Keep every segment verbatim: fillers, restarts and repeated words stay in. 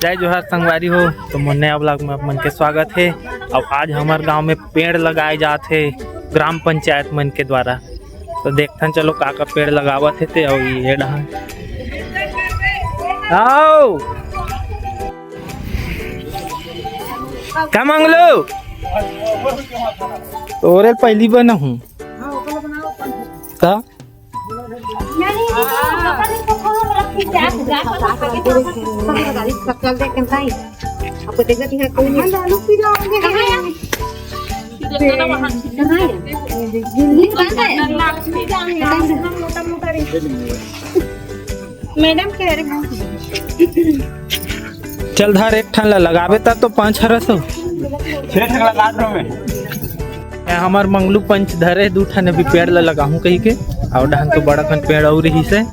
जय जोहार संगवारी हो, तो मोर नया vlog में आप मन के स्वागत हे। अउ आज हमर गांव में पेड़ लगाए जात हे ग्राम पंचायत मन के द्वारा। तो देखथन चलो का का पेड़ लगावत हे ते। अउ ये डहान आओ का मंगलू, तोरे पहली बना हूँ का? मैडम कह रहे हैं। चल धर एक ठन ला लगाबे ता तो पाँच हरस हो। छह ठन लगा दो मैं। ए, हमर मंगलू पंच धरे दू ठन अभी पेड़ ला लगाहूं कही के, अउ डहन तो बड़ा कन पेड़ अउ रही से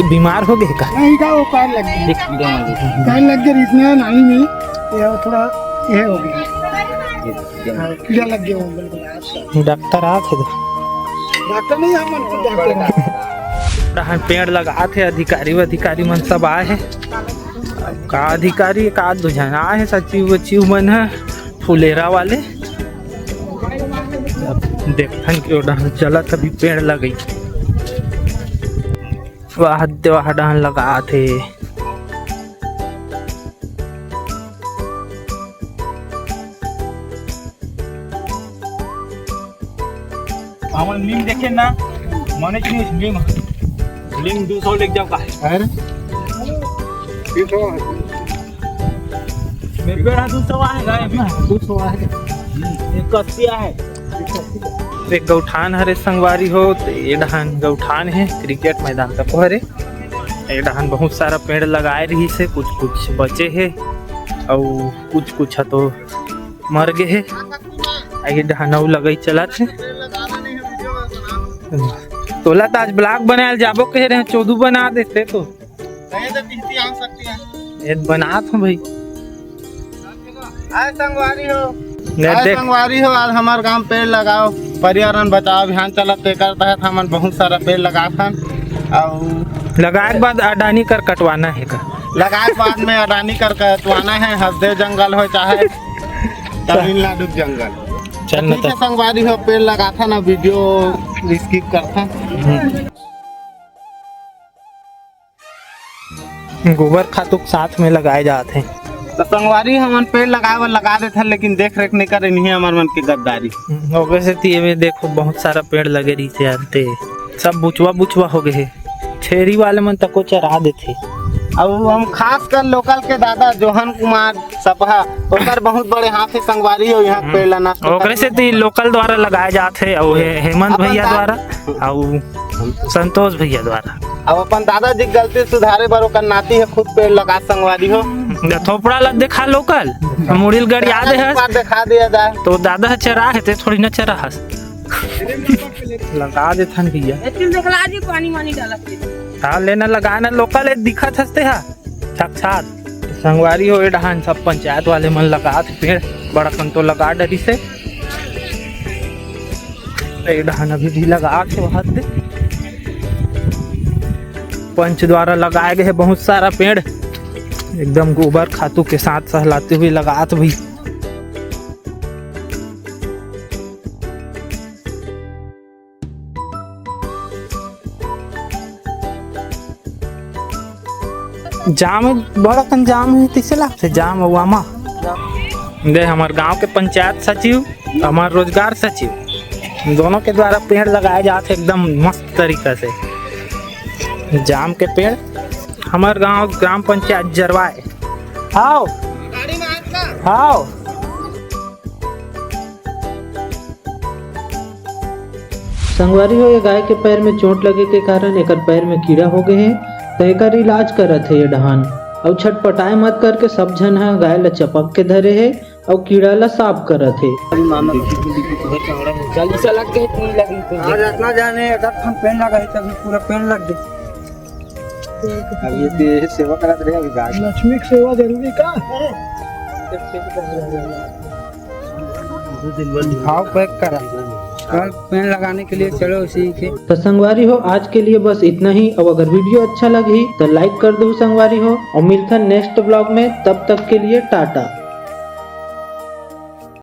बीमार हो गए का? नहीं का, वो पैर लग गए। देख, पैर लग गए इसमें नाली में, ये थोड़ा ये हो गया। हाँ, कीड़ा लग गया वो बिल्कुल। डॉक्टर आत हे। डॉक्टर नहीं, हम खुद डॉक्टर हैं। डहन पेड़ लगात हे अधिकारी, अधिकारी मन सब आए हे। अब का अधिकारी, एक आध दो झन आए हे, सचिव वचिव मन हे। फुलेरा वाले। अब देखथन कि ओ डहन चलत अभी पेड़ लगई। वाह, दे वाह, डहन लगात हे। हमन नीम देखे ना, मने कि नहीं नीम, नीम दू सौ लेके जाओ का है? अरे, तीन सौ। मेरे पे रहा दू सौ आएगा, ये भी। दू सौ आएगा। हम्म, एक अस्सी आए। एक गौठान हरे संगवारी हो, तो ये डहान गौठान है, क्रिकेट मैदान तक हरे। ये डहान बहुत सारा पेड़ लगाए रही से, कुछ कुछ बचे है, अउ कुछ कुछ ह तो मर गे हे। आ ये डहान अउ लगई चलत हे। तोला तो आज vlog बनाए ल जाबो कहे रहे, चोदू बना देते तो। नहीं तो किस्ती आ सकती है। ये बनात हूँ भाई। आए संगवारी हो। आए देख। संगवारी हो, आज हमार गांव पेड़ लगाओ, पर्यावरण बचाओ अभियान चलत, तेकर तहत हमन बहुत सारा पेड़ लगाथन। अउ लगाए के बाद अडानी कर कटवाना है का? लगाए के बाद में अडानी कर कटवाना है, हसदेव जंगल हो चाहे तमिलनाडु के जंगल। चल न ठीक है तो। संगवारी हो, पेड़ लगाथन, अब video skip करथन। हम्म। गोबर खातू के साथ में लगाए जात हे। तो संगवारी हमन पेड़ लगाए बर लगा देथन, लेकिन देख रेख नहीं करे, नहीं हमर मन के गद्दारी। हम्म, ओकर सेती एमे देखो बहुत सारा पेड़ लगे रहिसे यार, ते सब बुचवा बुचवा हो गए हे। छेरी वाले मन तको चरा देथे। अब हम खास कर local के दादा जोहन कुमार सपहा, ओकर बहुत बड़े हाथ हे संगवारी हो, यहाँ हम्म। पेड़ ला नष्ट ओकरे कर सेती local द्वारा लगाए जात हे, अउ हे-, हेमंत अपन भैया दा- द्वारा, अउ संतोष भैया द्वारा। अब अपन दादाजी के गलती सुधारे बर ओकर नाती हे खुद पेड़ लगा संगवारी हो। थोपड़ा ला दिखा local, मुड़ी ल गड़िया दे हस। एक बार दिखा दिया जाए। तो दादा ह चरा हे, ते थोड़ी ना चरा हस। लगा देथन भैया। एतिल देखला जी पानी वानी डालत हे। हाँ, लेना लगा ना, local ए दिखत हस ते हा। साक्षात संगवारी हो, ए डहान सब पंचायत वाले मन लगात पेड़, बड़ा कन तो लगा डरिस हे। ए डहान अभी भी लगात हे वहां दे। पंच द्वारा लगाए गए हे बहुत सारा पेड़, एकदम गोबर खातू के साथ सहलाते हुए लगात भाई। जाम, बड़ा कन जाम हे, तइसे लागथे जाम अउ आमा। दे हमर गांव के पंचायत सचिव, हमर रोजगार सचिव, दोनों के द्वारा पेड़ लगाए जात हे एकदम मस्त तरीका से। जाम के पेड़ हमर गांव ग्राम पंचायत जरवाए। हाव। हाव। संगवारी हो, ये गाय के पैर में चोट लगे के कारण एकर पैर में कीड़ा हो गए हे, त एकर इलाज करत हे ये डहान। अउ छटपटाए मत करके सब झन ह गाय ल चपक के धरे हे अउ कीड़ा ल साफ करत हे। चालीसा लग गए, तीन लग गए। आज इतना जाने अगर हम पेड़ लगा है, तभी पूरा पेड़ लग गए। अब ये दे सेवा करत रहे अभी गाय। लक्ष्मी के सेवा जरूरी का? खाओ, pack करा। और पेड़ लगाने के लिए चलो सीखे। तो संगवारी हो, आज के लिए बस इतना ही। अब अगर वीडियो अच्छा लगी तो लाइक कर दो संगवारी हो, और मिलथन नेक्स्ट ब्लॉग में। तब तक के लिए टाटा।